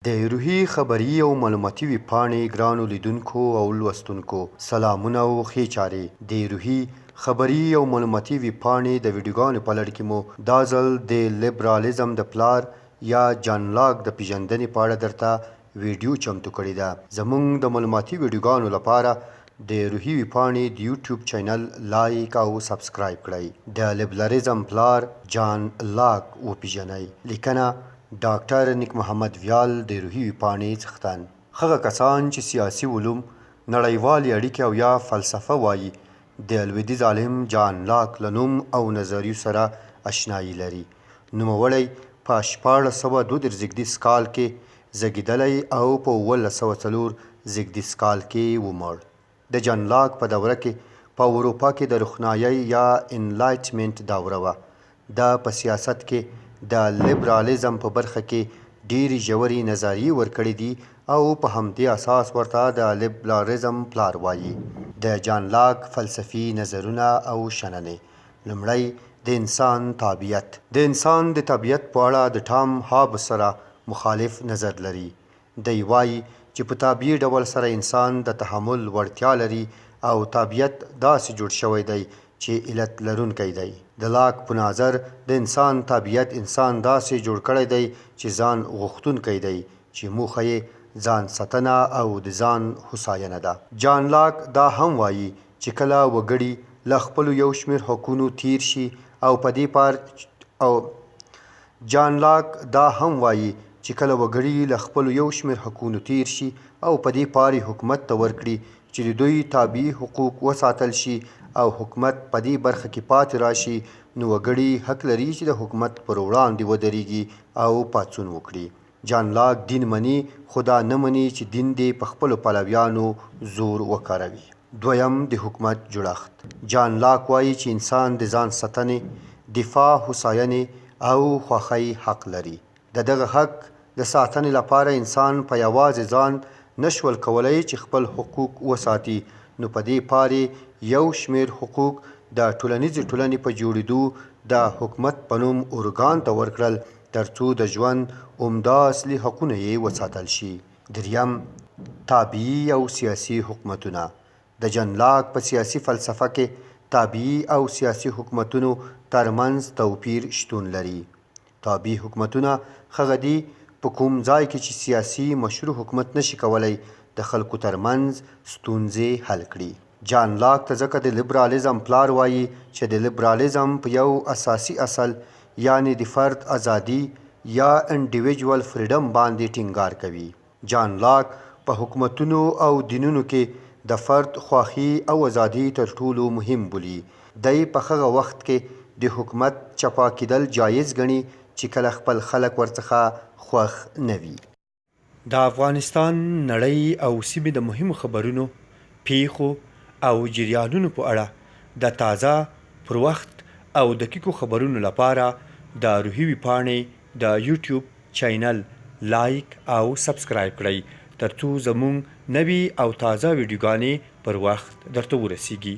د روهي خبري او معلوماتي ویبپاڼې ګرانو لیدونکو او لوستونکو سلامونه او ښې چارې. د روهي خبري او معلوماتي ویبپاڼې د ویډیوګانو په لړ کې مو دا ځل د لیبرالیزم د پلار یا جان لاک د پیژندنې په اړه درته ویډیو چمتو کړې ده. زموږ د معلوماتي ویډیوګانو لپاره د روهي ویبپاڼې د یوټیوب چینل لایک او سبسکرایب کړئ. د لیبلریزم پلار جان لاک وپیژنئ. لیکنه ډاکټر نیک محمد ویال د روهي ویبپاڼې څښتن. هغه کسان چې سیاسي علوم، نړیوالې اړیکې او یا فلسفه وايي، د لویدیځ عالم جان لاک له نوم او نظریو سره اشنايي لري. نوموړی په 1632 زیږدیز کال کې زیږیدلی او په 1704 زیږدیز کال کې ومړ. د جان لاک په دوره کې په اروپا کې د روښنایۍ یا انلایټمنټ دوره وه. ده په سیاست کې د لیبرالیزم په برخه کې ډېرې ژورې نظریې ورکړې دي او په همدې اساس ورته د لیبرالیزم پلار وايي. د جان لاک فلسفي نظرونه او شننې. لومړی، د انسان تابعیت. د انسان د طبیعت په اړه د ټام هابس سره مخالف نظر لري. دی وايي چې په طبیعي ډول سره انسان د تحمل وړتیا لري او طبیعت داسې جوړ شوی دی چې علت لرونکی دی. د لاک په نظر د انسان طبیعت انسان داسې جوړ کړی دی چې ځان غوښتونکی دی چې موخه یې ځان ساتنه او د ځان هوساینه ده. جان لاک دا هم وايي چې کله وګړي له خپلو یو شمېر حقونو تېر شي او په دې پار او جان لاک دا هم وايي چې کله وګړي له خپلو یو شمېر حقونو تېر شي او په دې پار یې حکومت ته ورکړي چې د دوی طبیعي حقوق وساتل شي او حکومت په دې برخه کې پاتې راشي، نو وګړي حق لري چې د حکومت پر وړاندې ودرېږي او پاڅون وکړي. جان لاک دین مني، خو دا نه مني چې دین دې په خپلو پلویانو زور وکاروي. دویم، د حکومت جوړښت. جان لاک وايي چې انسان د ځان ساتنې، دفاع، هوساینې او خوښۍ حق لري. د دغه حق د ساتنې لپاره انسان په یوازې ځان نه شول کولای چې خپل حقوق وساتي، نو په دې پار یې یو شمېر حقوق د ټولنیزې ټولنې په جوړېدو د حکومت په نوم ارګان ته ورکړل ترڅو د ژوند عمده اصلي حقونه یې وساتل شي. دریم، طبیعي او سیاسي حکومتونه. د جان لاک په سیاسي فلسفه کې طبیعي او سیاسي حکومتونو تر منځ توپیر شتون لري. طبیعي حکومتونه هغه دي په کوم ځای کې چې سیاسي مشروع حکومت نشي کولی د خلکو تر منځ ستونزې حل کړي. جان لاک ته ځکه د لیبرالیزم پلار وايي چې د لیبرالیزم په یو اساسي اصل یعنې د فرد ازادي یا انډیویجول فریډم باندې ټینګار کوي. جان لاک په حکومتونو او دینونو کې د فرد خوښي او ازادي تر ټولو مهم بولي. دی په هغه وخت کې د حکومت چپا کیدل جایز ګڼي چې کله خپل خلک ورڅخه خوښ نه وي. د افغانستان، نړۍ او سیمې د مهمو خبرونو، پېښو او جریانونو په اړه د تازه، پر وخت او دقیقو خبرونو لپاره د روهي ویبپاڼې د یوټیوب چینل لایک او سبسکرایب کړئ ترڅو زموږ نوې او تازه ویډیوګانې پر وخت درته ورسیږي.